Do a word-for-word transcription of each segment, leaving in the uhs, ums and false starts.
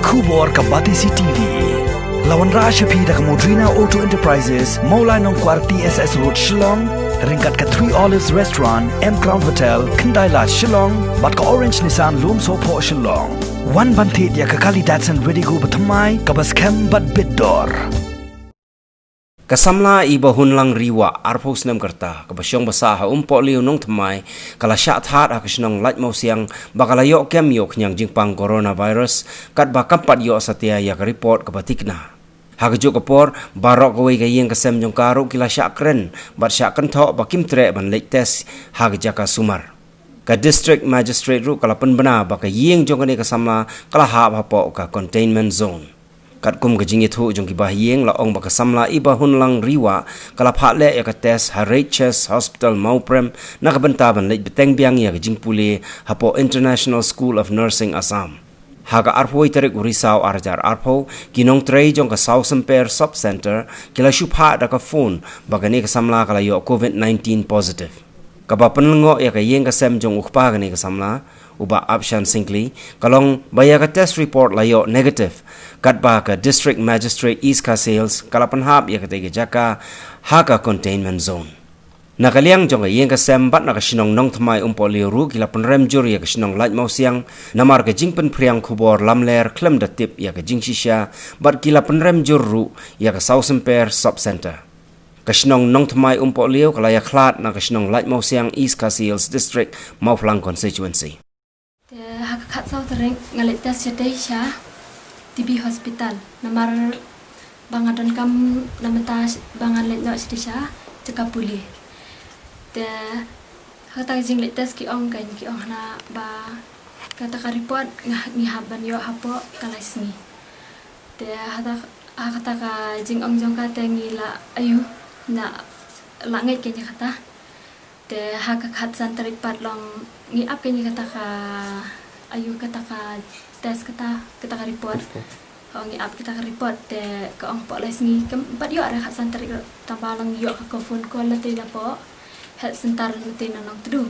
Khubor ka Batesi T V. La wanrah sha phi da ka Modrina Auto Enterprises, Mawlai Nongkwar T S S Road Shillong, ryngkat ka Three Olives Restaurant, M Crown Hotel, Khyndai Lad Shillong, bad ka Orange Nissan Lumsohphoh Shillong. Wan ban thied ïa ka kali Datsun Redigo bathymmai kaba skhem bad bit dor. Ka samla Ibahunlang Riwah, arphew snem ka rta, kaba shong basah ha Umpohliew Nongthymmai, ka la shah thad ha ka shnong Laitmawsiang, ba ka la ïoh kem ïoh khñiang jingpang coronavirus, katba kam pat ïoh satia ïa ka report kaba thikna. Ha kajuh ka por, baroh kawei ka ïing ka sem jong ka ruh ki la shah kren bad shah kynthoh ba kim treh ban leit test ha ka jaka sumar. Ka District Magistrate ruh ka la pynbna ba ka ïing jong kane ka samla ka la hap hapoh ka containment zone. Katkum ka jingïathuh jong ki bahaïing, la ong ba ka samla Ibahunlang Riwah ka la phah leh ïa ka test ha Rate Chest Hospital Mawprem, na ka bynta ban leit bteng biang ïa ka jingpule hapoh International School of Nursing Assam. Ha ka arphew tarik u Risaw ar hajar arphew, ki nongtrei jong ka Sawsymper Sub Center ki la shu phah da ka phone ba kane ka samla ka la ïoh covid nineteen positive. Kaba pynlyngngoh ïa ka ïing ka sem jong u kpa kane ka samla, u Bah Apshan Syngkli, ka long ba ïa ka test report la ïoh negative, katba ka District Magistrate East Khasi Hills ka la pynhap ïa katei ka jaka ha ka containment zone. Na ka liang jong ka ïing ka sem bad na ka shnong Nongthymmai Umpohliew ruh ki la pynrem jur ïa ka shnong Laitmawsiang, namar ka jingpynphriang khubor lamler khlem da tip ïa ka jingshisha, bad ki la pynrem jur ruh ïa ka Sawsymper Sub Center. Ka shnong Nongthymmai Umpohliew ka la ïakhlad na ka shnong Laitmawsiang, East Khasi Hills District, Mawphlang Constituency. Te ha ka khatsaw tarik nga leit test shatei sha T B Hospital. Namar ba nga donkam na mynta sh-, ba nga leit noh shatei sha jaka pule. Te ha kata ka jingleit test ki ong, kan ki ong hana ba kata ka report nga, ngi hap ban ïoh hapoh ka lai sngi. Te ha kata, ha kata ka jingong jong ka te ngi la aiu, na la ngeit kein ïa kata. Te ha ka khatsan tarik pat long ngi ap kein ïa kata ka, aiu, kata ka test, kata, kata ka report. Report. Ho, ngi ap kata ka report, te ka ong hapoh lai sngi, kam pat ïoh re khatsan tarik ruh, tang ba long ïoh ka phone call lynti napoh health center lynti na Nongtdu.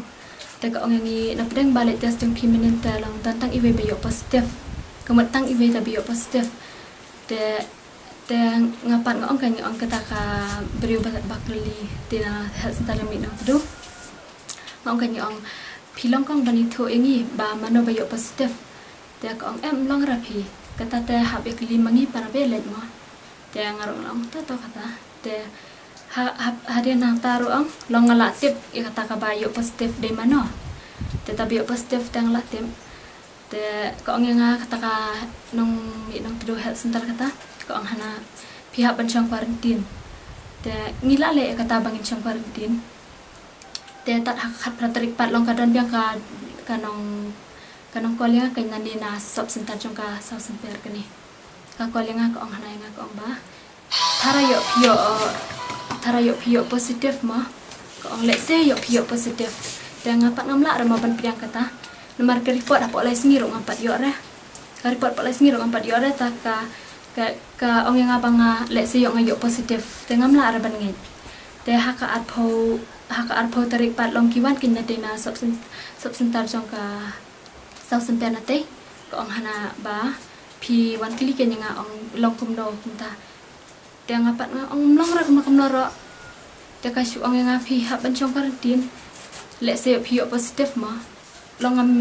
Te ka ong ïa ngi, na pdeng ba leit test jong phi mynnin te long don tang iwei ba ïoh positive. Ka mut tang iwei te ba ïoh positive. Te, te nga pat nga ong kein, nga ong kata ka briew ba, ba kylli te na health center lynti na Nongtdu. Nga ong kein, nga ong, phi long kong ban ïathuh ïa ngi ba mano ba ïoh positive. Te ka ong, em, long re phi. Kata te hap ïa kylli ma ngi para ba leit mo. Te nga ruh nga ong, to, to, kata. Te ha, ha, hadien nangta ruh ong, long nga la tip ïa kata kaba ïoh positive dei mano. Te taba ïoh positive te nga la tip. Te ka ong ïa nga kata ka nongmih Nongtdu Health Center kata, ka ong hana phi hap ban shong quarantine. Te ngi la leh ïa kata ba ngin shong quarantine. Te tad ha ka khatphra tarik pat long ka don biang ka, ka nong, ka nong call ïa nga kein nangne na sub center jong ka Sawsymper kane. Ka call ïa nga, ka ong hana ïa nga, ka ong ba, thara ïoh phi ïoh, thara ïoh phi ïoh positive mo. Ka ong lehse ïoh phi ïoh positive. Te nga pat ngam lah re mo ban pdiang kata. Namar ka report hapoh lai sngi ruh ngam pat ïoh re. Ka report hapoh lai sngi ruh ngam pat ïoh re, ta ka, ka, ka ong ïa nga ba nga lehse ïoh nga ïoh positive. Te ngam lah re ban ngeit. Te ha ka arphew, ha ka arphew tarik pat long ki wan kein na dei na sub cen-, sub center jong ka Sawsymper na tei. Ka ong hana ba phi wan kylli kein ïa nga, ong long kumno kumta. Te nga pat nga ong, mlong re kumno kumno ruh. Te ka shu ong ïa nga phi hap ban shong quarantine. Lehse phi ïoh positive mo. Long ngam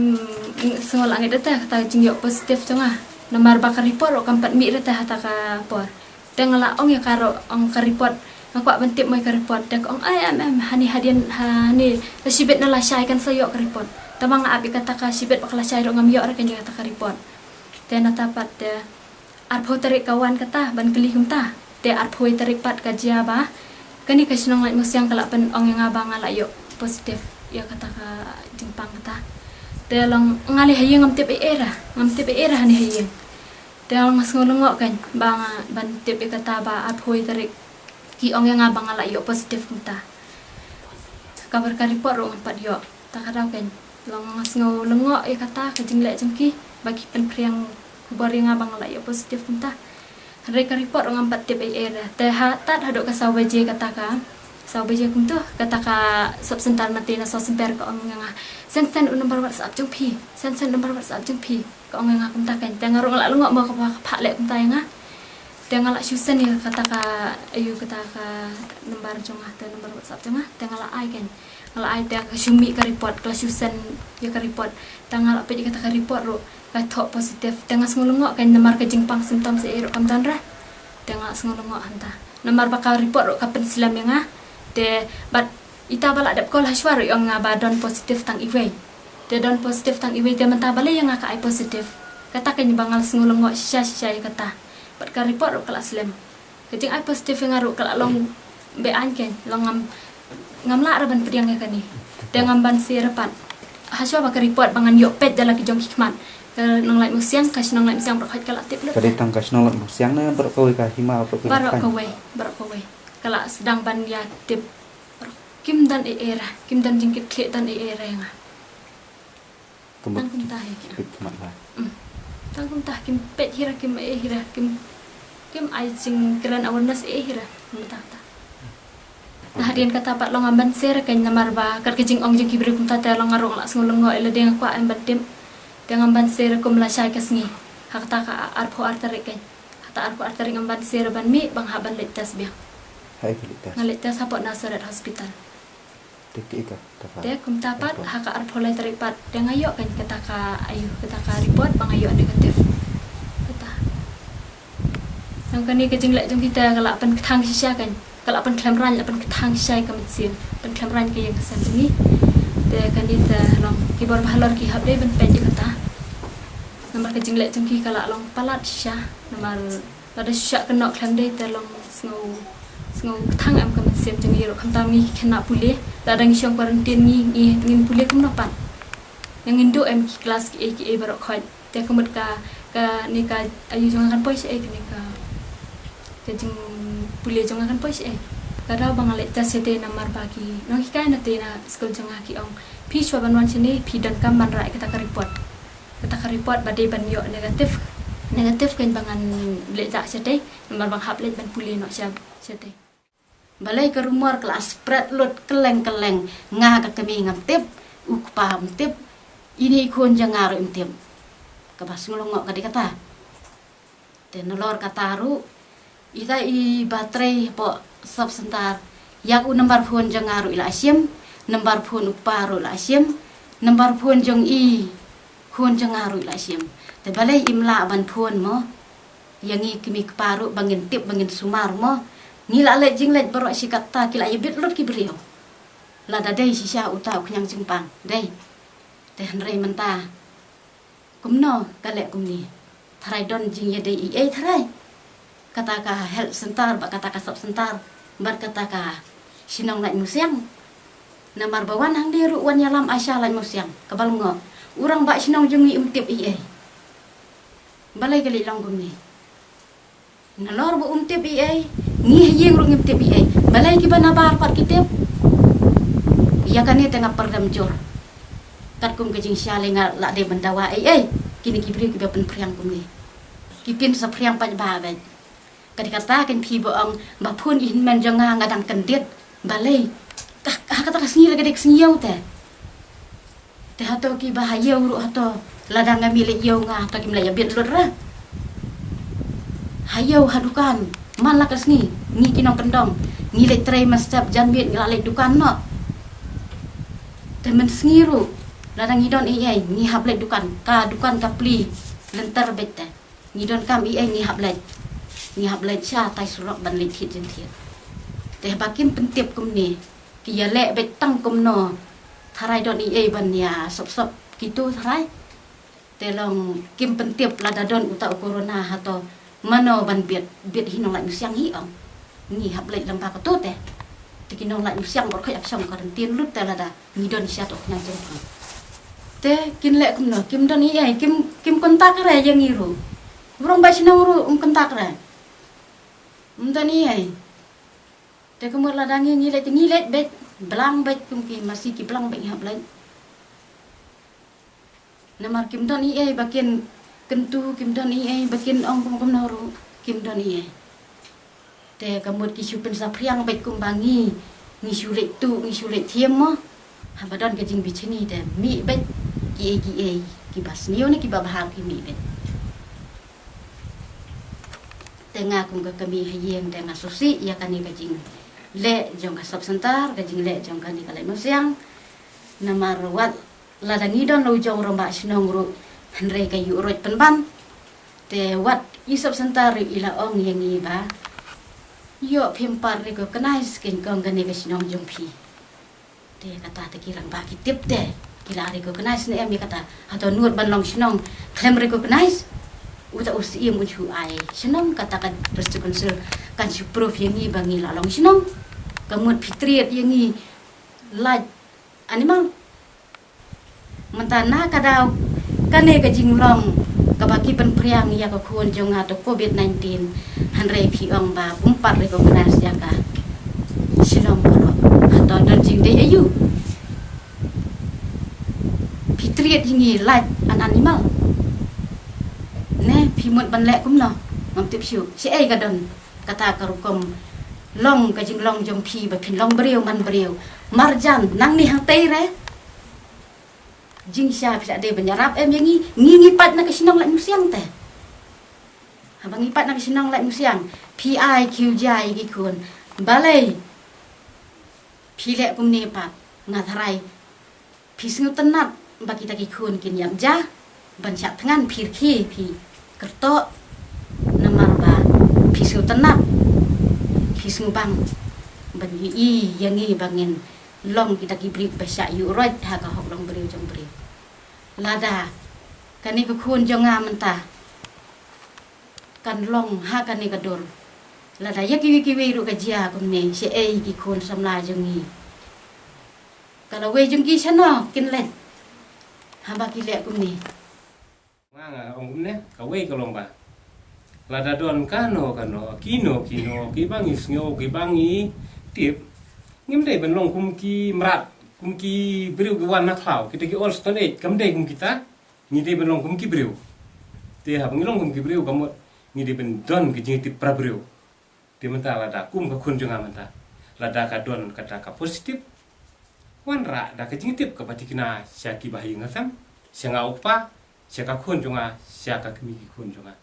sngew lah ngeit te kata ka jingïoh positive jong nga. Namar ba ka report ruh kam pat mih re te ha kata ka por. Te nga la ong ïa ka ruh, ong ka report, nga kwah ban tip mo ïa ka report. Te ka ong, ai, em, em, hani hadien, hani la shibit na lashai kan sa ïoh ka report. Tangba nga ap ïa kata ka shibit bad ka lashai ruh ngam ïoh re kein ïa kata ka report. Te nangta pat te arphew tarik ka wan kata ban kylli kumta. Te arphew tarik pat ka jia ba kane ka shnong Laitmawsiang ka la pyn-ong ïa nga ba nga la ïoh positive ïa kata ka jingpang kata. Te long nga lei ha ïing ngam tip ei ei re, ngam tip ei ei re hani ha ïing. Te long nga sngew lyngngoh kein ba nga ban tip ïa kata ba arphew tarik ki ong ïa nga ba nga la ïoh positive kumta. Kaba ka report ruh ngam pat ïoh. Ta ka daw kein, long nga sngew lyngngoh ïa kata ka jingleh jong ki ba ki pynphriang khubor ïa nga ba nga la ïoh positive kumta. Hynrei ka report ruh ngam pat tip ei ei re. Te ha tad haduh ka saw baje kata ka, saw baje kumto, kata ka sub center na tei na Sawsymper ka ong ïa nga, send, send u number WhatsApp jong phi. Send, send number WhatsApp jong phi. Ka ong ïa nga kumta kan, te nga ruh nga la lyngngoh mo ka ba ka phah leh kumta ïa nga. Te nga la shu send ïa kata ka, aïu, kata ka number jong nga, te number WhatsApp jong nga, te nga la ai kan. Nga la ai te ka shu mih ka report, ka la shu send ïa ka report. Te nga la peit ïa kata ka report ruh ka thoh positive. Te nga sngew lyngngoh kan namar ka jingpang symptoms eh ruh kam don re. Te nga la sngew lyngngoh hangta. Namar ba ka report ruh ka pynslem ïa nga. Te bad ita ba la dep call ha shuwa ruh ong nga ba don positive tang iwei. Te don positive tang iwei te mynta balei ïa nga ka ai positive. Kata kan ba nga la sngew lyngngoh shisha shisha ïa kata. Bad ka report ruh ka la slem. Ka jingai positive ïa nga ruh ka la long be-aiñ kan, long ngam, ngam lah re ban pdiang ïa kane. Te ngam ban sher re pat. Ha shuwa ba ka report ba ngan ïoh peit da la ki jong ki khmat. Ka Nonglait Mawsiang, ka shnong Lait Mawsiang baroh khoit ka la tip lut. Ka dei tang ka shnong Lait Mawsiang ne baroh kawei ka hima baroh kawei? Baroh kawei, baroh kawei. Ka la sdang ban ïa tip. Kim don ei ei re, kim don jingkit khlieh don ei ei re ïa nga. Ka mut tang kumta hi ki. Peit khmat ba. Mm. Tang kumta kim peit hi re, kim ei hi re, kim, kim ai jingkren awareness ei hi re. Kumta ta. Nah, hadien kata pat long ngam ban sher kan namar ba kat ka jingong jong ki briew kumta te long nga ruh nga la sngew lyngngoh ïa lade, nga kwah em ban tip. Te ngam ban sher kum la shai ka sngi. Ha kata ka arphew ar tarik kan. Ha kata arphew ar tarik ngam ban sher ban mih ba nga hap ban leit test biang. Hai ka leit test. Nga leit test hapoh Nazareth Hospital. Te ki ka, ka ka. Te kumta pat, ha ka arphew lai tarik pat, te nga ïoh kan kata ka, aïu, kata ka report ba nga ïoh negative. Kata. Nang kane ka jingleh jong kita ka la pynkthang shisha kan. Ka la pynkhlem rang, la pynkthang shisha ka mynsiem. Pynkhlem rang ka ïing ka sem jong ngi. Te kane te long ki bor ba halor ki hap dei ban peit ïa kata. Namar ka jingleh jong ki ka la long palat shisha. Namar lada shisha ka noh khlem dei te long sngew, sngew kthang em ka mynsiem jong ngi ruh, khamtam ngi ki khynnah pule. Lada ngi shong quarantine ngi, ngi ngin pule kumno pat. Ngi ngin duh em ki klas ki ei ki ei baroh khoit. Te ka mut ka, kane ka, aïu jong nga kan poi shaei kane ka, ka jingpule jong nga kan poi shaei. Ka daw ba nga leit test shaei te namar ba ki nonghikai na te na skul jong nga ki ong, phi shuwa ban wan shane phi donkam ban rah ïa kata ka report. Kata ka report ba dei ban ïoh negative. Negative kan ba ngan leit lah shaei te namar ba nga hap leit ban pule noh sha, shaei te. Balei ka rumor ka la spread lut kylleng kylleng, nga ka kmie ngam tip, u kpa um tip, ine i khun jong nga ruh um tip. Kaba sngew lyngngoh ka dei kata. Te nalor kata ruh, ita i ba trei hapoh sub center, ïa u number phone jong nga ruh i la shim, number phone u kpa ruh i la shim, number phone jong i khun jong nga ruh i la shim. Te balei im lah ban phone mo? Ïa ngi kmie kpa ruh ba ngin tip ba ngin sumar mo. Ngi la leit jingleit baroh shi katta ki la ïa bit lut ki briew. Lada dei shisha uta u khñiang jingpang. Dei. Te hynrei mynta kumno ka leh kumne. Tharai don jingïadei ei ei tharai. Kata ka health center bad kata ka sub center bad kata ka shnong Lait Mawsiang. Namar ba wan hangne ruh wan ïalam ASHA Lait Mawsiang. Kaba lyngngoh. U rangbah shnong jong ngi um tip ei ei. Balei ka leit long kumne? Nalor ba um tip ei ei, ngi ha ïing ruh ngim tip ei ei. Balei kiba nabar pat ki tip? Ïa kane te nga pyrdem jur. Katkum ka jingshisha lei nga la dei ban dawa ei ei. Kine ki briew kiba pynphriang kumne. Ki pynsaphriang paidbah bad. Ka dei kata kan phi ba ong ba phone i hynmen jong nga nga dang kyndit. Balei? Ka, ha kata ka sngi la ka dei ka sngi ïew te. Te hato kiba ha ïew ruh hato lada nga mih leit ïew nga hato kim leit ïa bit lut re. Ha ïew ha dukan man la ka sngi ngi ki nongkyndong ngi leit trei mynstep janmiet ngi la leit dukan noh. Te mynsngi ruh lada ngi don ei ei ngi hap leit dukan ka dukan ka plie lynter beit te. Ngi donkam ei ei ngi hap leit. Ngi hap leit shatai surok ban leit thied jingthied. Te haba kim pyntip kumne ki ïaleh beit tang kumno. Tharai don ei ei ban ïa sop sop kito tharai. Te long kim pyntip lada don uta u corona hato mano ban bit bit hi Nonglait Mawsiang hi ong. Ngi hap leit lem ba kato te. Te ki Nonglait Mawsiang bor khoi ap shong quarantine lut te lada. Ngi don sha to ngan jong pang. Te kin leh kumno kim don ei ei kim kim kontak re ïa ngi ruh. Brong ba shnong ruh um kontak re. Um don ei ei. Te kumno lada ngi ngi leit ngi leit beit blang beit kum ki masi ki blang beit ngi hap leit. Namar kim don ei ei ba kin kyntu kim don ei ei ba kin ong kum kumno ruh kim don ei ei. Te ka mut ki shu pynsaphriang beit kumba ngi ngi shu leit tu ngi shu leit thiem mo. Haba don ka jingbishni te mih beit ki ei ki ei. kiba sniew ne kiba bha ki mih beit. Te nga kum ka kmie ha ïing te nga sngewsih ïa kane ka jingleh jong ka sub center, ka jingleh jong kane ka Laitmusiang. Namar wat lada ngi don la u jong rangbah shnong ruh, hynrei ka ïuh roit pynban. Te wat i sub center ruh i la ong ïa ngi ba, ïoh phim pat recognize keiñ kong kane ka shnong jong phi. Te kata te ki rangbah ki tip te ki la recognize ne em ïa kata. Hato nud ban long shnong khlem recognize? Uta u Syiem un shu ai shnong, kata ka District Council kan shu proof ïa ngi ba ngi la long shnong. Ka mut phi treat ïa ngi like animal. Mynta na ka daw kane ka jinglong kaba ki pynphriang ïa ka khun jong nga to covid nineteen, hynrei phi ong ba bym pat recognize ïa ka shnong baroh. Hato don jingdei aïu? Phi treat ïa ngi like an animal. Ne phi mut ban leh kumno? Ngam tip shuh. Shaei ka don kata ka rukom long ka jinglong jong phi ba phin long briew man briew? Marjan nangne hangtei re. Jingshisha phi la dei ban ïarap em ïa ngi, ngi ngi pait na ka shnong Laitmusiang te. Haba ngi pait na ka shnong Laitmusiang, phi ai khiew ja ïa ki khun. Balei phi leh kumne pat? Nga tharai phi sngewtynnat ba kita ki khun kin ïap ja, ban shah thngan phi rkhie, phi kyrtoh. Namar ba phi sngewtynnat, phi sngewbang ban ïohi ïa ngi ba ngin long kita ki briew ba shah ïuh roit ha ka hok long briew jong briew. Lada kane ka khun jong nga mynta kan long ha kane ka dur, lada ïa kiwei kiwei ruh ka jia kumne, shaei ki khun samla jong ngi? Ka lawei jong ki shano kin leit haba ki leh kumne? Nga nga ong kumne, kawei ka long ba lada don kano kano, kino kino kiba ngi sngew, kiba ngi tip, ngim dei ban long kum ki mrad, kum ki briew ki wan na khlaw, kita ki old stone age, kam dei kum kita. Ngi dei ban long kum ki briew. Te haba ngi long kum ki briew ka mut ngi dei ban don ki jingtip para briew. Te mynta lada kum ka khun jong nga mynta, lada ka don kata ka positive, wanrah da ka jingtip kaba thikna sha kiba ha ïing ha sem, sha nga u kpa, sha ka khun jong nga, sha ka kmie ki khun jong nga.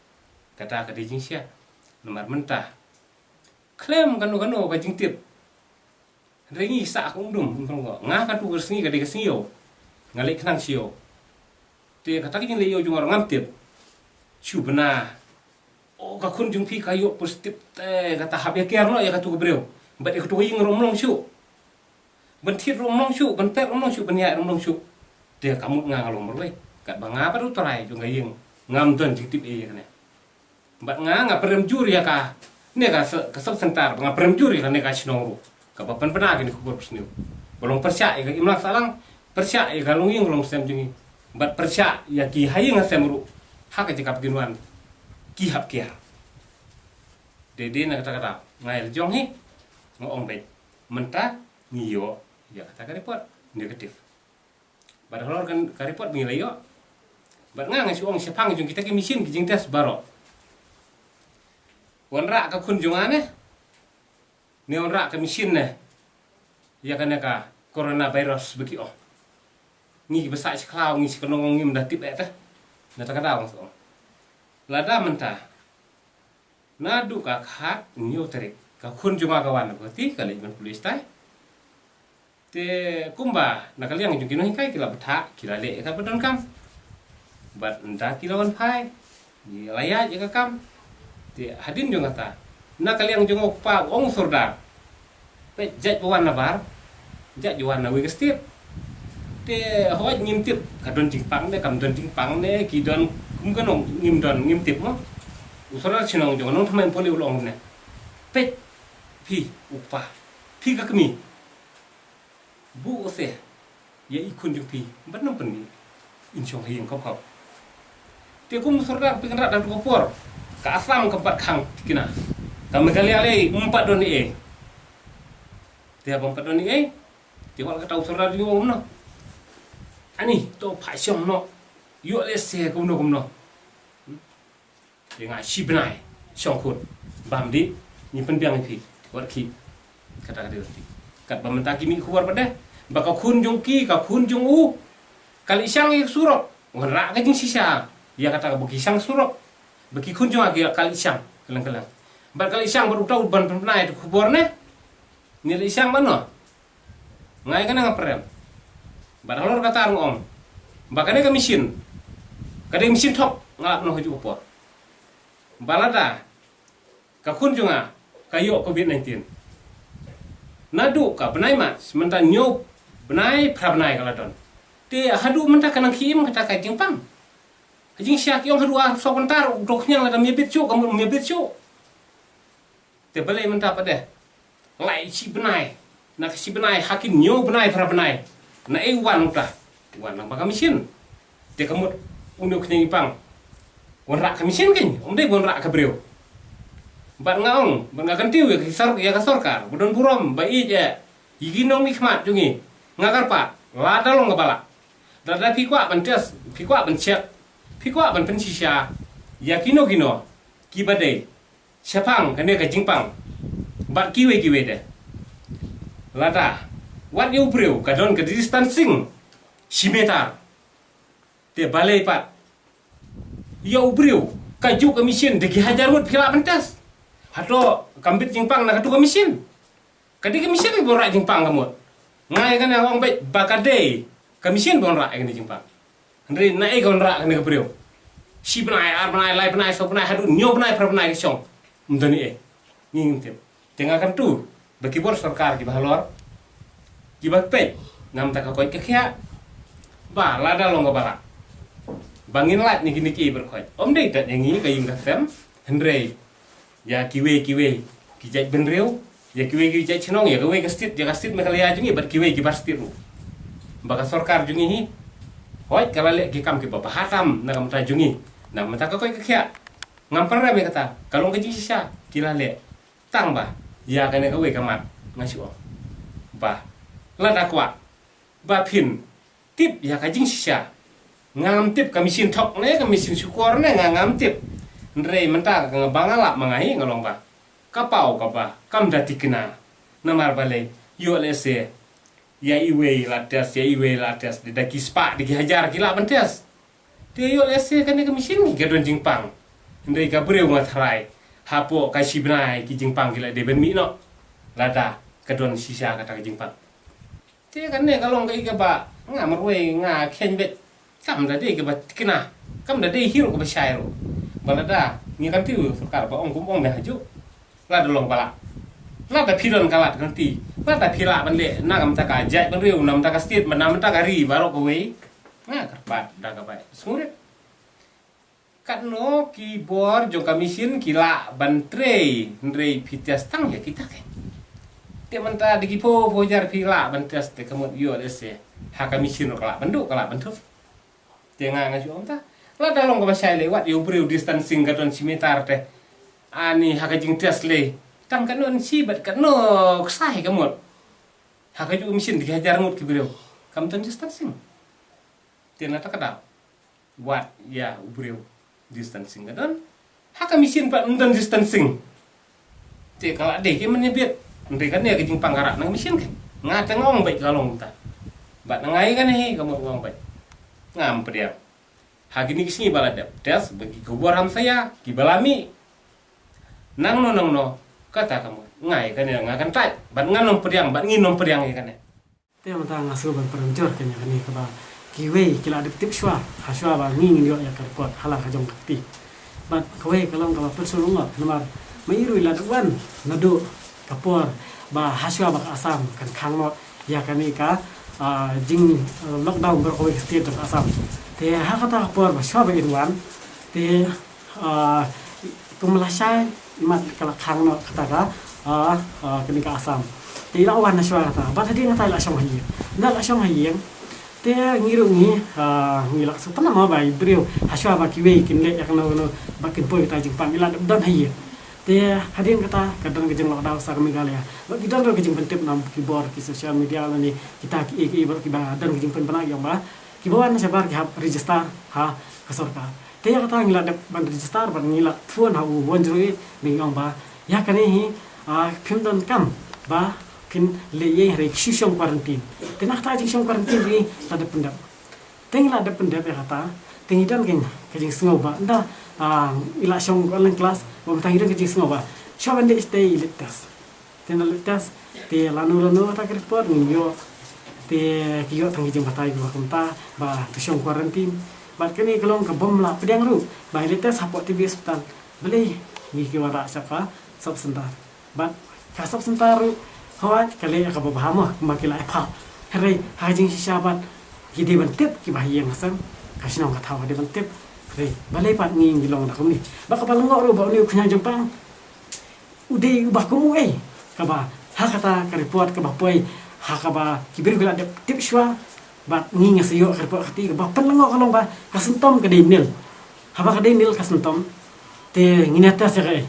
Kata ka dei jingshisha. Namar mynta khlem kano kano ka jingtip. Hynrei ngi sah ka umdum, um, nga katu ka sngi ka dei ka sngi ïew. Nga leit khnang shi ïew. Te kata ka jingleit ïew jong nga ruh ngam tip. Shu bna, o, ka khun jong phi ka ïoh positive te, kata hap ïa kiar noh ïa katu ka briew. Bad ïa katu ka ïing ruh ym long shuh. Ban thied ruh ym long shuh, ban pet ruh ym long shuh, ban ïaid ruh ym long shuh. Te ka mut nga nga long marwei. Katba nga pat u trai jong ka ïing, ngam don jingtip ei ïa kane. Bad nga nga pynrem jur ïa kane ka, ka sub center, nga pynrem jur ïa kane ka shnong ruh. Kaba pynbna kine ki khubor basniew. Ba long pyrshah ïa ka imlang sahlang, pyrshah ïa ka longïing longsem jong ngi. Bad pyrshah ïa ki ha ïing ha sem ruh, ha ka jaka ba kin wan, ki hap kiar. Dei dei na kata kata, nga ïa la jong hi, nga ong beit, mynta ngi ïoh ïa kata ka report negative. Bad halor kan ka report ba ngi la ïoh, bad nga nga shu ong shaphang jong kita ki machine ki jingtest baroh, wanrah ka khun jong nga ne, ne wanrah ka machine ne ïa kane ka coronavirus ba ki ong. Ngi kiba sah sha khlaw, ngi sha ka nongong ngim da tip eh te. Na kata ka daw nga shu ong, lada mynta naduh ka khathynñiew tarik ka khun jong nga ka wan na ka kti, ka leit ban pule shatai. Te kumba na ka liang jong ki nonghikai ki la bthah, ki la leh ïa kaba donkam. Bad ynda ki la wan phai, ki la ïaid ïa ka kam. Te hadien jong kata, na ka liang jong u kpa u ong u sordar, peit jait ba wan na bar, jait ba wan na wei ka state. Te hooid ngim tip ka don jingpang ne kam don jingpang ne, ki don kum kano ngim don, ngim tip mo. U sordar shnong jong u Nongthymmai Pole u la ong kumne, peit phi u kpa, phi ka kmie, buh se ïa i khun jong phi ban ym pynmih, in shong ha ïing khop khop. Te kum u sordar phi kynrad da tu ka por, ka Assam ka pat khang thikna, ka Meghalaya lei ym pat don ei ei. Te haba ym pat don ei ei, te wat kata u sordar jong u ong kumno, ani to phah shong noh, ïoh lehse kumno kumno. Te nga shi bnai shong khun, bam dih, ngi pynbiang ïa phi, wat khih. Kata ka dei lynti. Katba mynta ki mih khubor pat de ba ka khun jong ki, ka khun jong u, ka leit shang ïa ka surok. Wanrah ka jingshisha ïa kata ka ba ki shang surok, ba ki khun jong nga ki ka leit shang kylleng kylleng. Bad ka leit shang bad uta u ban pynbna ïa tu khubor ne, ni leit shang mano. Ngai kane nga pyrem. Bad halor kata nga ong ba kane ka machine, ka dei machine thok, nga lap noh ha ju ka por. Ba lada ka khun jong nga ka ïoh covid nineteen, naduh ka bnai March mynta hynñiew bnai phra bnai ka la don. Te haduh mynta ka nang khie im kata ka jingpang. Ka jingshisha ki ong haduh arphew saw kynta ruh u dok khñiang lada mia bit shuh ka mut mia bit shuh. Te balei mynta pat de lai shi bnai, na ka shi bnai ha ki hynñiew bnai phra bnai, na ei wan uta, wan nang ba ka machine. Te ka mut une u khñiang i pang, wanrah ka machine kein, ym dei wanrah ka briew. Bad nga ong, bad nga kyntiew ïa ka sor-, ïa ka sorkar ba don burom ba ïeit ïa ki nongmihkhmat jong ngi. Nga kyrpad, lada long kaba lah, lada phi kwah ban test, phi kwah ban check, phi kwah ban pynshisha ïa kino kino kiba dei shaphang kane ka jingpang bad kiwei kiwei de, lada wat ïa u briew ka don ka distancing shi meter. Te balei pat ïa u briew, kajuh ka machine da ki hajar ngut phi lah ban test. Hato kam bit jingpang na katu ka machine? Ka dei ka machine ba wanrah jingpang ka mut. Nga ïa kane nga ong beit ba ka dei ka machine ba wanrah ïa kane jingpang. Hynrei na ei ka wanrah kane ka briew? Shi bnai, ar bnai, lai bnai, saw bnai, haduh hynñiew bnai phra bnai ka shong. Ym don ei ei. Ngi ngim tip. Te nga kyntu ba ki bor sorkar kiba halor, kiba peit na ka bynta ka koit ka khiah, ba lada long kaba lah, ba ngin lait na kine ki briew khoit. Ym dei tat ïa ngi ka ïing ka sem, hynrei ïa kiwei kiwei ki jait bynriew, ïa kiwei ki jait shnong, ïa kawei ka state, ïa ka state Meghalaya jong ngi bad kiwei ki bar state ruh. Ba ka sorkar jong ngi hi, hoid ka la leh ki kam kiba bha tam na ka bynta jong ngi, na ka bynta ka koit ka khiah. Ngam pynrem ïa kata, ka long ka jingshisha ki la leh. Tang ba ïa kane kawei ka mat nga shu ong ba lada kwah ba phin tip ïa ka jingshisha. Ngam tip ka machine thok ne ka machine shukor ne, nga ngam tip. Hynrei mynta ka nga ba nga lap ma nga hi nga long ba ka paw kaba kam da thikna. Namar balei? Ïoh lehse ïa iwei la test, ïa iwei la test, da ki spah, da ki hajar ki lah ban test. Te ïoh lehse kane ka machine ka don jingpang. Hynrei ka briew nga tharai hapoh ka shi bnai ki jingpang ki la dei ban mih noh, lada ka don shisha kata ka jingpang. Te kane ka long kaei kaba nga marwei nga kheiñ beit. Kam da dei kaba thikna, kam da dei hi ruh kaba shai ruh. Ba lada ngi kyntiew sorkar ba ong kum ong da hajuh. Lada long ba lah, lada phi don ka lad ka lynti, lada phi lah ban leh na ka bynta ka jaitbynriew, na ka bynta ka state, na ka bynta ka ri baroh kawei, nga kyrpad da kaba sngewrit. Katno ki bor jong ka machine ki lah ban trei, hynrei phi test tang ïa kita kein. Te mynta da ki phew phew hajar phi lah ban test, te ka mut ïoh lehse ha ka machine ruh ka lah ban duh, ka lah ban thut. Te nga nga shu ong ta, lada long kaba shai lei, wat ïa u briew distancing ka don shi meter te, ani ha ka jingtest lei, tang katno inshi bad katno ksai ka mut. Ha kajuh ka machine da ki hajar ngut ki briew, kam don distancing. Te na kata ka daw, wat ïa u briew distancing ka don. Ha ka machine pat ym don distancing. Te ka la dei ki mynta bit. Hynrei kane ka jingpang ka rah na ka machine kein. Nga te nga ong beit ka long kumta. Bad nga ïa kane hi ka mut nga ong beit. Ngam pdiang. Ha kine ki sngi ba la dep test, ba ki khubor hamsaïa kiba la mih, nangno nangno, kata ka mut nga ïa kane nga kyntait. Bad ngan ym pdiang, bad ngin ym pdiang ïa kane. Te mynta nga sngewbha ban pynjur kane, kane kaba kiwei ki la dep tip shuwa, ha shuwa ba ngi ngin ïoh ïa ka report ha la ka jong ka kti. Bad kawei ka long kaba pynsngewlyngngoh namar ma i ruh i la dep wan naduh ka por ba ha shuwa ba ka Assam kan khang noh ïa kane ka, ah, jing, ah, lockdown baroh kawei ka state jong ka Assam. Te ha kata ka por ba shuwa ba i ruh wan, te ah, kum lashai, imat ka la khang noh kata ka, ah, ah, kane ka Assam. Te i la wan na shuwa kata, bad hadien kata i la shong ha ïing. Nda la shong ha ïing, te ngi ruh ngi, ah, ngi la sngewtynnat mo ba i briew ha shuwa ba kiwei kin leh ïa kano kano ba kin poi kata jingpang, i la dep don ha ïing. Te hadien kata ka don ka jing lockdown sa ka Meghalaya. Bad ki don ruh ka jingpyntip na ki bor ki social media lane kita ki, ki, ki bor kiba don ka jingpynbna ïa ba kiba wan shabar ki hap register ha ka sorkar. Te ïa kata ngi la dep ban register bad ngi la phone ha u one zero eight ba ngi ong ba ïa kane hi, ah, phim don kam ba kin leh ïa i, hynrei shu shong quarantine. Te na kata jingshong quarantine hi la dep pyndep. Te ngi la dep pyndep ïa kata, te ngi don ka jingsngew ba ynda i la shong online class, ba mynta ngi don ka jingsngew ba shuwa ban dei te i leit test. Te na leit test te lano lano kata ka report ngi ïoh. Te ki ïoh tang ki jingbatai ba kumta ba to shong quarantine. Bad kane ka long ka bym lah pdiang ruh ba i leit test hapoh T B hospital. Balei ngi ki wanrah sha ka sub center. Bad ka sub center ruh hooid ka leh ka babha mo kumba ki la ïa phah. Hynrei ha ka jingshisha bad ki dei ban tip kiba ha ïing ha sem, ka shnong ka thaw ka dei ban tip. Hynrei balei pat ngi ngi long da kumne. Bad kaba lyngngoh ruh ba une u khñiang jingpang u dei uba kum uei kaba ha kata ka report kaba poi ha kaba ki briew ki la dep tip shuwa. Bad ngi nga sa ïoh ka report kata kaba pynlyngngoh ka long ba ka symptom ka dei nil. Haba ka dei nil ka symptom te ngin ïa test ïa kaei?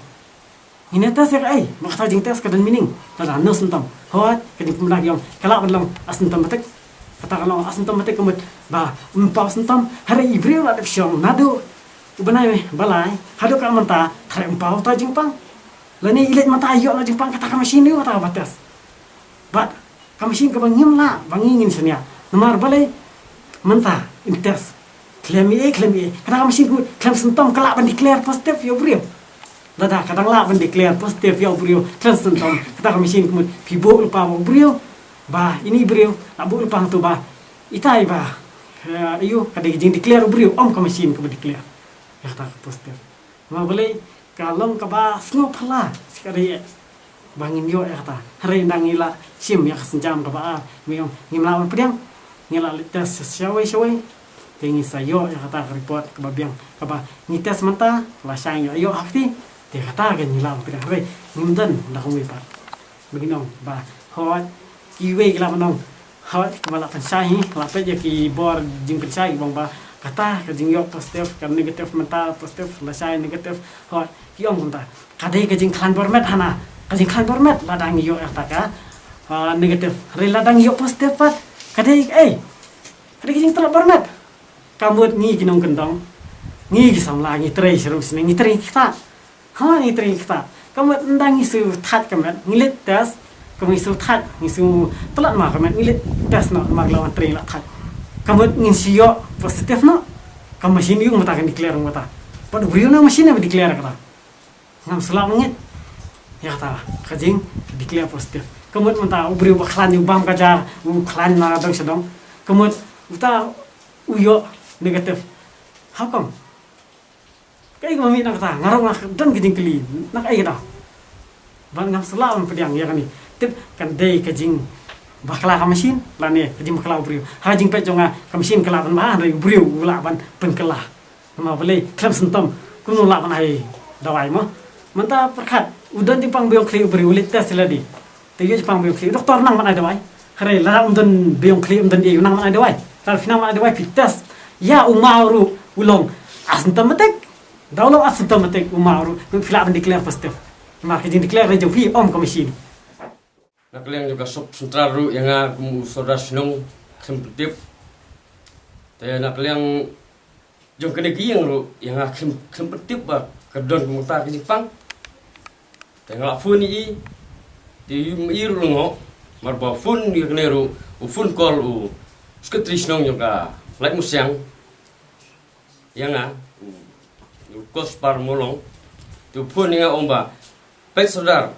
Ngin ïa test ïa kaei? Ba kata jingtest ka don meaning. Lada no symptom, hooid ka jingpynbna ki ong ka lah ban long asymptomatic. Kata ka long asymptomatic ka mut ba ym paw symptom. Hynrei i briew la dep shong naduh u bnai ba lai haduh ka mynta hynrei ym paw uta jingpang. Lane i leit mynta ïoh na jingpang, kata ka machine ïoh kata kaba test. Bad ka machine kaba ngim lah ba ngi ngin shaniah. Namar balei? Mynta in test khlem ïa, khlem ïa, kata ka machine ka mut khlem symptom ka lah ban declare positive ïa u briew. Lada ka dang lah ban declare positive ïa u briew khlem symptom, kata ka machine ka mut phi buh lypa ba u briew, ba ine i briew la buh lypa hangto ba itai ba ïa u ka dei ka jingdeclare u briew, ym ka machine kaba declare ïa kata ka positive. Namar balei? Ka long kaba sngewphylla shi katta ïa ba ngin ïoh ïa kata. Hynrei ynda ngi la shim ïa ka sienjam kaba ar, ngi ong ngim lah ban pdiang, ngi la leit test shawei shawei, te ngi sa ïoh ïa kata ka report kaba biang kaba ngi test mynta, lashai ngi la ïoh ha kti, te kata ka ngi lah ban pdiang. Hynrei ngim don da kumwei pat. Ba ngin ong ba hooid kiwei ki lah ban ong hooid kaba lah pynshai hi, lah peit ïa ki bor jingpynshai ki ong ba kata ka jingïoh positive, ka negative mynta positive, lashai negative, hooid ki ong kumta. Ka dei ka jingkhlaiñ bor met hana, ka jingkhlaiñ bor met lada ngi ïoh ïa kata ka negative. Hynrei lada ngi ïoh positive pat ka dei kaei? Ka dei ka jingtlot bor met. Ka mut ngi ki nongkyndong, ngi ki samla ngi trei sha ruh sha ngi, ngi trei kita. Ha, ngi trei kita. Ka mut ynda ngi shu thait ka met ngi leit test. Ka mut ngi shu thait, ngi shu tlot ma ka met ngi leit test noh, namar la wan trei la thait. Ka mut ngin shu ïoh positive noh. Ka machine ïoh mynta kan declare mynta. Pat u briew na machine ba declare kata. Ngam shu lah ban ngeit ïa kata ka jingdeclare positive. Ka mut mynta u briew ba khlaiñ u bam ka jar, u khlaiñ na dong sha dong. Ka mut uta u ïoh negative. How come? Kaei kaba mih na kata? Nga ruh nga don ka jingkylli na kaei kata. Bad ngam shu lah ban pdiang ïa kane. Tip kan dei ka jingbakla ka machine lane ka jingbakla u briew. Ha ka jingpeit jong nga ka machine ka lah ban bha, hynrei u briew u lah ban pynkylla. Namar balei? Khlem symptom kumno lah ban ai dawai mo? Mynta pyrkhat, u don jingpang ba ïong khlieh u briew, u leit test ïa lade. Te ïoh jingpang ba ïong khlieh, u doktor nang ban ai dawai. Hynrei lada um don ba ïong khlieh, um don ei, u nang ban ai dawai? Lada phi nang ban ai dawai phi test ïa u maw ruh u long asymptomatic. Da u long asymptomatic u maw ruh, phi lah ban declare positive. Namar ka jingdeclare jong phi ym ka machine. Na ka liang jong ka sub central ruh ïa nga kum u sordar shnong khlem pyntip. Te na ka liang jong kane ka ïing ruh ïa nga khlem, khlem pyntip ba ka don kumta ka jingpang. Te nga la phone ïa i, te ym i ruh lyngngoh. Namar ba phone ïa kane ruh u phone call u secretary shnong jong ka Laitmusiang ïa nga, u Kospar Molong. Te u phone ïa nga ong ba, peit sordar,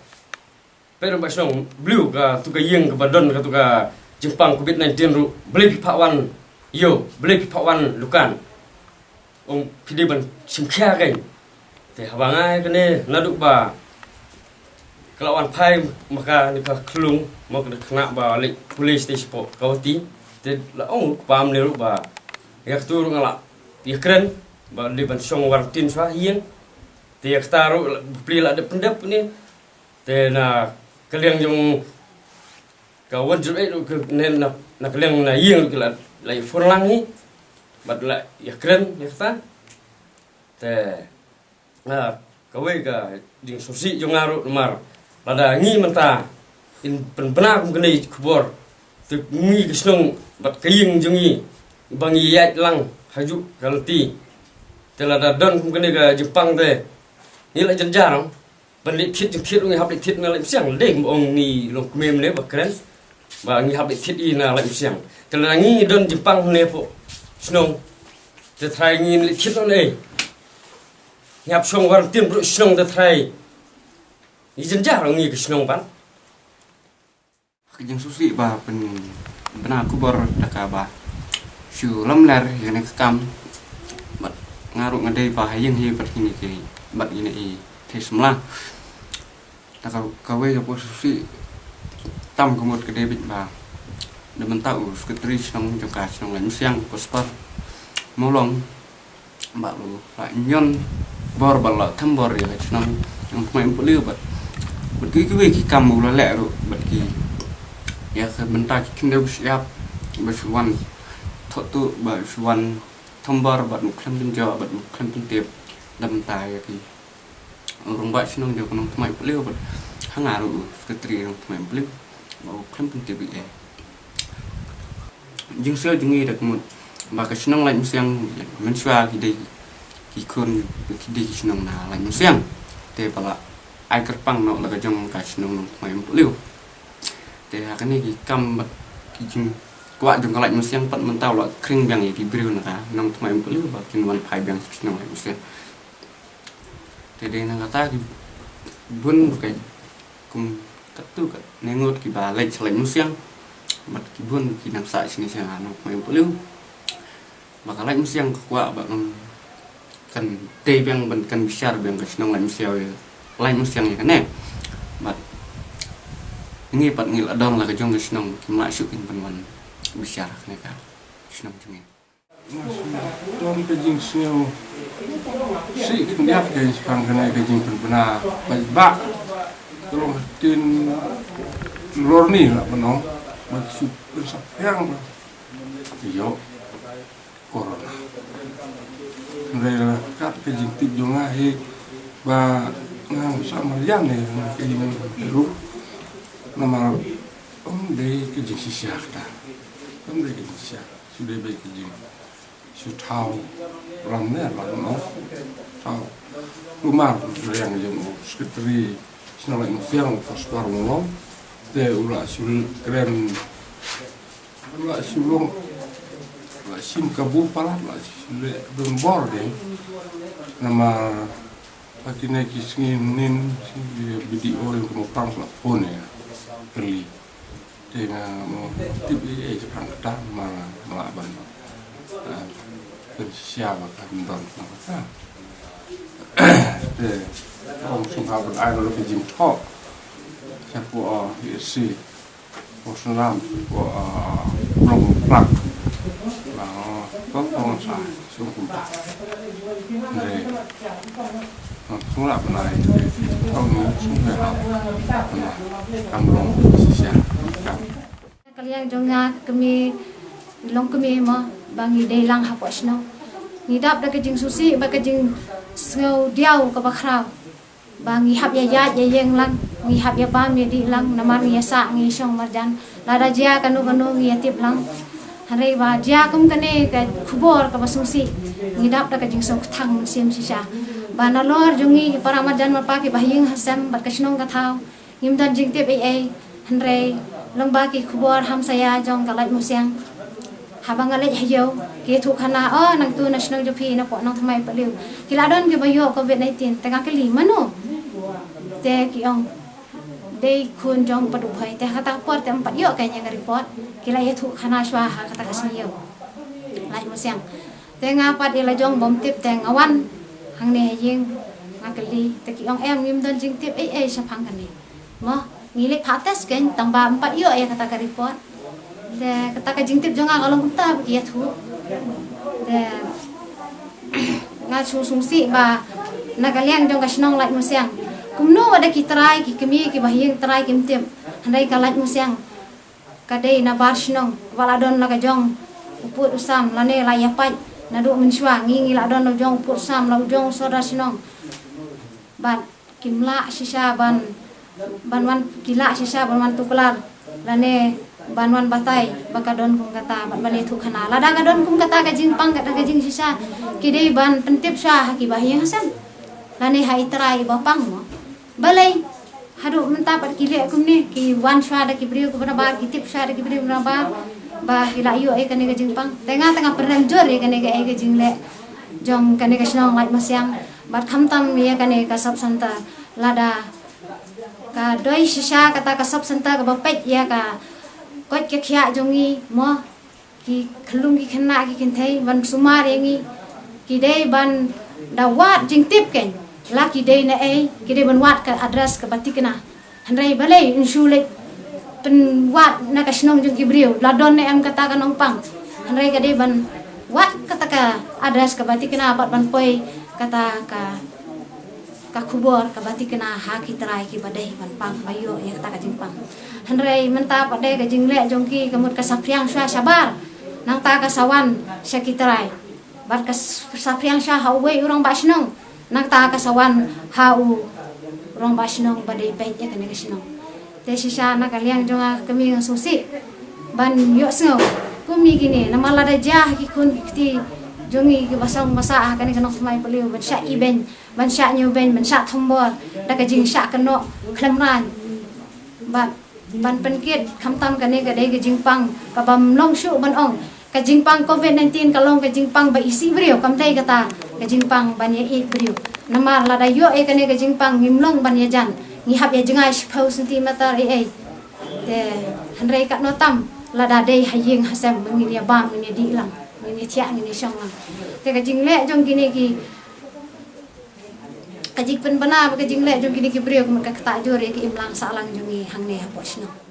peit rangbah shnong, balei katu ka ïing kaba don katu ka jingpang covid nineteen ruh, balei phi phah wan ïew, balei phi phah wan lukan? Ong phi dei ban shim khia kein. Te haba nga ïa kane naduh ba ka la wan phai ma ka ne ka khlung, ma ka khynnah ba leit pule sha te shapoh Guwahati. Te la ong u kpa ne ruh ba ïa katu ruh nga la ïakren ba dei ban shong quarantine shuwa ha ïing. Te ïa kata ruh la, bapli la dep pyndep ne. Te na ka liang jong ka one zero eight ruh ka, ne na, na ka liang na ïing ruh ki la, la ïa phone lang hi. Bad la ïakren ïa kata. Te na kawei ka jingsngewsih jong nga ruh namar lada ngi mynta ngin pynbna kum kane ka khubor, te ngi ka shnong bad ka ïing jong ngi ba ngi ïaid lang hajuh ka lynti. Te lada don kum kane ka jingpang te ngi la jan jar ban leit thied jingthied, ngi hap leit thied na Laitmusiang. Dei ba ong ngi long kmie ne ba kren ba ngi hap leit thied i na Laitmusiang. Te lada ngi don jingpang ne pok Shnong, te trai ngin leit thied noh ne. Ngiap shong war tin bru shnong te trai. Ngi jynjar ngi ka shnong ban. Ka jingsngewsih ba pynbna khubor da kaba shu lamler ïa kane ka kam. Bad nga ruh nga dei ba ha ïing hi bad kine ki bad kine i thei samla. Da ka kawei ka por sngewsih tam ka mut ka dei beit ba da mynta u sekretari shnong jong ka shnong Laitumsiang Prosper Mawlong. Ba u la ñion bor ba la them bor ïa ka shnong Nongthymmai Umpohliew bad bad ki kiwei ki kam u la leh ruh bad ki ïa ka bynta ki khyndew ki shyiap ba shu wan thoh tuh ba shu wan them bor bad u khlem pynjot bad u khlem pyntip da bynta ïa ki u rangbah shnong jong ka Nongthymmai Umpohliew bad ha nga ruh u sekretari Nongthymmai Umpohliew ba u khlem pyntip ïa. Jingsngew jong ngi da ka mut ba ka shnong Laitumsiang mynshuwa ki dei ki khun ki dei ki shnong na Laitumsiang te ba la ai kyrpang noh la ka jong ka shnong Nongthymmai Umpohliew. Te ha kane ki kam bad ki jingkwah jong ka Laitumsiang pat mynta u la khring biang ïa ki briew na ka Nongthymmai Umpohliew ba kin wan phai biang sha ka shnong Laitumsiang. Te dei na kata ki bun ba ka kum katto katne ngut kiba leit sha Laitumsiang bad ki bun ki nang sah shane sha Nongthymmai Umpohliew. Ba ka Laitumsiang ka kwah ba kan dei biang ban kan bishar biang ka shnong Laitumsiang ïa Laitumsiang ïa kane. Bad ngi pat ngi la don la ka jong ka shnong kim lah shuh kin pynwan bishar kane ka shnong jong ngi. Nga shu don ka jingsngew sih khyndiat ka jingpang kane ka jingpynbna paidbah. Ka long ha ktien Lorni lah ban ong ban shu pynsaphriang ba ïoh corona. Hynrei la kat ka jingtip jong nga hi ba nga sa marjan ne ka jingruh namar ym dei ka jingshisha kata. Ym dei ka jingshisha. Shu dei beit ka jing shu thaw ram ne ram no thaw. Kumar riang jong u sekretari shnong Laitumsiang u Prosper Mawlong te u la shu kren u la shu long u la shim kabu palat u la shu leh don bor de. Namar ha kine ki sngi nin ki B D O jong ka Mawphlang la phone ïa kylli. Te nga mo tip ei ei shaphang kata ma la ban pynshisha ba kan don shaphang kata. Te ong sngewbha ban ai ruh ka jingthoh shapoh P S C. Ko sngewlam ko long plak. Ba ko ko sa sung kumta. Re. Sngewlam ban ai te ko sngewlam ban ai kam long shisha. Kam. Ka liang jong nga ka kmie, long kmie mo ba ngi dei lang hapoh shnong. Ngi dap da ka jingsngewsih bad ka jingsngew diaw kaba khraw. Ba ngi hap ïa ïaid ïa ïeng lang, ngi hap ïa bam ïa dih lang, namar ngi ïa sah ngi shong marjan. Lada jia kano kano ngi ïa tip lang. Hynrei ba jia kum kane ka khubor kaba sngewsih, ngi dap da ka jingsngewkthang mynsiem shisha. Ba nalor jong ngi ki para marjan marpa kiba ha ïing ha sem bad ka shnong ka thaw, ngim don jingtip ei ei. Hynrei long ba ki khubor hamsaïa jong ka Laitumsiang. Haba nga leit ha ïew ki ïathuh khana, oh nangtu na shnong jong phi napoh Nongthymmai Umpohliew ki la don kiba ïoh covid nineteen. Te nga kylli mano? Te ki ong dei khun jong Pat u Bhoi. Te ha kata ka por te ym pat ïoh ka ïa ka report. Ki la ïathuh khana shuwa ha kata ka sngi ïew. Laitumsiang. Te nga pat ïa la jong bym tip te nga wan hangne ha ïing nga kylli te ki ong em ngim don jingtip ei ei shaphang kane. Mo ngi leit phah test kein tang ba ym pat ïoh ïa kata ka report. Te kata ka jingtip jong nga ka long kumta ba ki ïathuh. Te nga shu sngewsih ba na ka liang jong ka shnong Laitumsiang kumno wat da ki trai ki kmie kiba ha ïing trai kim tip. Hynrei ka Laitumsiang ka dei na bar shnong ba la don la ka jong u pud u sam lane la ïa pait. Naduh mynshuwa ngi ngi la don la u jong u pud u sam la u jong u sordar shnong. Bad kim lah shisha ban ban wan ki lah shisha ban wan tuklar lane ban wan batai ba ka don kum kata bad ban ïathuh khana. Lada ka don kum kata ka jingpang kata ka jingshisha ki dei ban pyntip shuwa ha kiba ha ïing ha sem lane ha i trai iba pang mo. Balei haduh mynta pat ki leh kumne ki wan shuwa da ki briew kiba nabar ki tip shuwa da ki briew nabar. ba ki la ïoh ïa kane ka jingpang. Te nga te nga pyrshang jur ïa kane ka, ïa ka jingleh jong kane ka shnong Laitmasiang bad khamtam ïa kane ka sub center. Lada ka dei shisha kata ka sub center kaba peit ïa ka koit ka khiah jong ngi mo, ki khyllung ki khynnah ki kynthei ban sumar ïa ngi, ki dei ban da wad jingtip kein la ki dei na ei, ki dei ban wad ka address kaba thikna. Hynrei balei yn shu leit pynwad na ka shnong jong ki briew, la don ne em kata ka nongpang. Hynrei ka dei ban wad kata ka address kaba thikna bad ban poi kata ka, ka khubor kaba thikna ha ki trai kiba dei ban pang, ba ïoh ïa kata ka jingpang. Hynrei mynta pat de ka jingleh jong ki ka mut ka saphriang sha shabar, nangta ka sa wan sha ki trai. Bad ka s-, saphriang sha ha uwei u rangbah shnong, nangta ka sa wan ha u rangbah shnong ba dei peit ïa kane ka shnong. Te shisha na ka liang jong nga ka kmie nga sngewsih ban ïohsngew kum ïa kine, namar lada jia ha ki khun ki kti jong ngi kiba song ba sah ha kane ka nongthymmai polio ban shah ibeiñ, ban shah ñiewbeiñ, ban shah thombor da ka jingshah kynnoh khlem rang. Bad ban pynkit khamtam kane ka dei ka jingpang kabym long shuh ban ong ka jingpang covid nineteen ka long ka jingpang ba isih briew, kam dei kata ka jingpang ban ïa ïeit briew. Namar lada ïoh ïa kane ka jingpang ngim long ban ïajan, ngi hap ïa jngai shiphew centimeter ei ei. Te hynrei katno tam lada dei ha ïing ha sem, ngin ïa bam, ngin ïa dih lang, ngin ïa thiah, ngin ïa shong lang. Te ka jingleh jong kine ki, ka jingpynbna bad ka jingleh jong kine ki briew ka mut ka ktah jur ïa ka imlang sahlang jong ngi hangne hapoh shnong.